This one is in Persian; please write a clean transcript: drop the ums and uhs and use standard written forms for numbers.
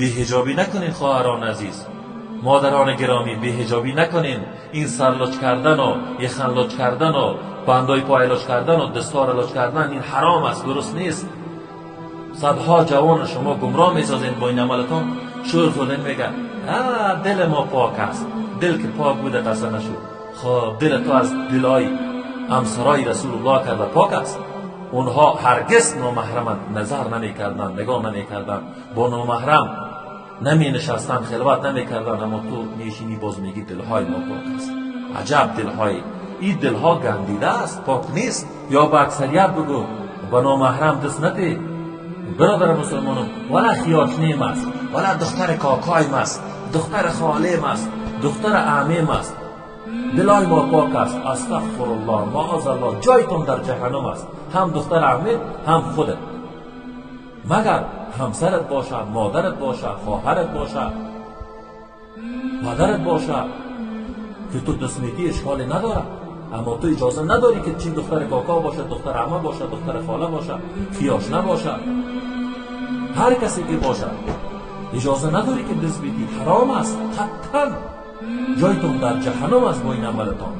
بی‌حجابی نکنین خواهران عزیز، مادران گرامی، بی‌حجابی نکنین. این سرلچ کردن و یخن لچ کردن و بندای پای لچ کردن و دستار لچ کردن، این حرام است، درست نیست. صدها جوان شما گمراه میسازین با این عملتان. شور زدن میگه دل ما پاک است. دل که پاک بوده قصه نشد. خب دل تو از دلای همسرای رسول الله کرده پاک است. اونها هرگز نامحرم نظر نمیکردن، نگاه نمیکردن، با نامحرم نمی نشستن، خلوت نمیکردن. اما تو میشینی باز میگی دلهای ما پاک است. عجب دلهای، این دلها گندیده است، پاک نیست. یا به اکثریت بگو با نامحرم دست نده برادر مسلمانم، ولا خیاشنیم است، ولا دختر کاکایم است، دختر خالیم است، دختر عمیم است. دلای ما پاک است. استغفر الله، معاذ الله، جایتون در جهنم است، هم دختر عمه هم خودت. مگر همسرت باشه، مادرت باشه، خواهرت باشه، مادرت باشه که تو دست میدی اشکالی نداره. اما تو اجازه نداری که چی دختر کاکا باشه، دختر عمه باشه، دختر خاله باشه، خیاش نباشه، هر کسی که باشه اجازه نداری که دست بدی. حرام است قطعا، جایتون در جهنم است با این عملتان.